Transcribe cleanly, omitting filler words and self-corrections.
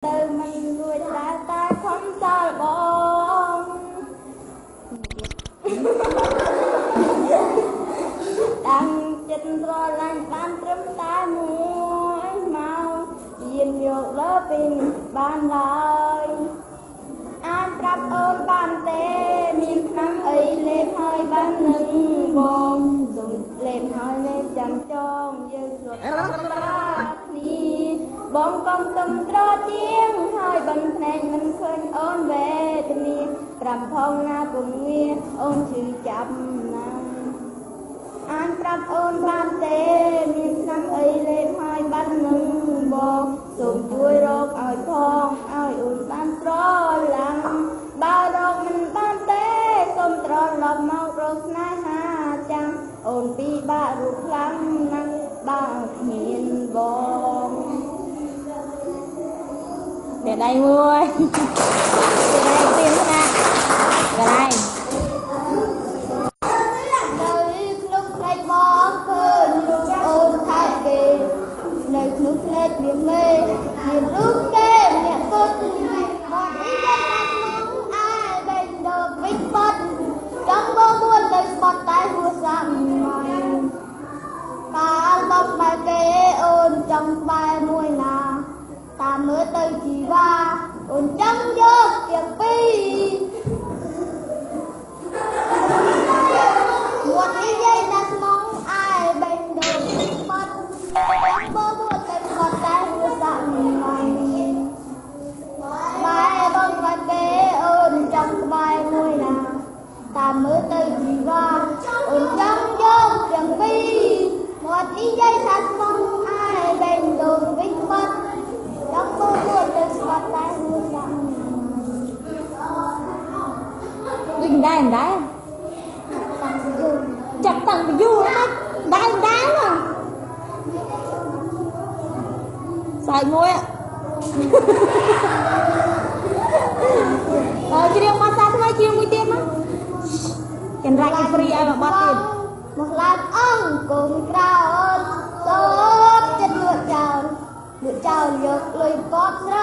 ទៅមិនរួចដែរ តែខំសល់បងតាំងចិត្តស្រឡាញ់បានត្រឹមតែមួយមក យានយកលើពីនេះបានឡើយ។ អានប្រាប់អូនបានទេ មានឆ្នាំអីលេបហើយបាននឹងបង សូមលេបហើយលេបចាំចង យើងស្លុតប្រាគ្នា បងកុំទុំត្រជាងហើយ បិណ្ឌភ្នែកមិនឃើញអូនវេទនា ប្រាំផងណាពុំងារ អូនឈឺចាប់ណាស់។ អានប្រាប់អូនបានទេ មានឆ្នាំអីលេបហើយបាត់នឹងបង សូមជួយរកឲ្យផង ឲ្យអូនបានស្រឡាំង បើរកមិនបានទេ សូមត្រឡប់មករកស្នេហាចាំង អូនពិបាករស់ខ្លាំងណាស់បើគ្មានបង។ để đây vui để đây tiênណាកន្លែង នៅក្នុងភ្នែកមកឃើញរូបអូនថែគេ នៅក្នុងភ្នែកមានមេមានរូបគេម្នាក់គត់ មកនិយាយថាក្នុងឯបេះដូងវិចបត់ ចង់បមួននៅស្បត់តែហួសម័យ កាលបងក្បែរគេអូនចង់ក្បែរមួយណា តាមមើលទៅជីវ៉ាអូនចង់យកទាំងពីរ មាត់និយាយថាស្មងឯបេះដូងបាត់ ចាំបមួនទៅស្បត់តែហួសម័យ បែបងក្បែរគេអូនចង់ក្បែរមួយណា តាមមើលទៅជីវ៉ាអូនចង់យកទាំងពីរ មាត់និយាយថាស្មងឯបេះដូងវិញបាត់ ចង់បមួនទៅស្បត់តែហួសម័យ ដូចដែរដែរ ចាប់តាំងពីយូរណាស់ដែរដែរមកសើចមួយ អើច្រៀងមកសាថ្មី ច្រៀងមួយទៀតមក ចិនរាច់ហ្វ្រីឲ្យមកបាត់ទៀត មកឡើងអង្គគុំក្រោនតបចិត្តលួចចោល លួចចោលយកលុយកត់ស្រ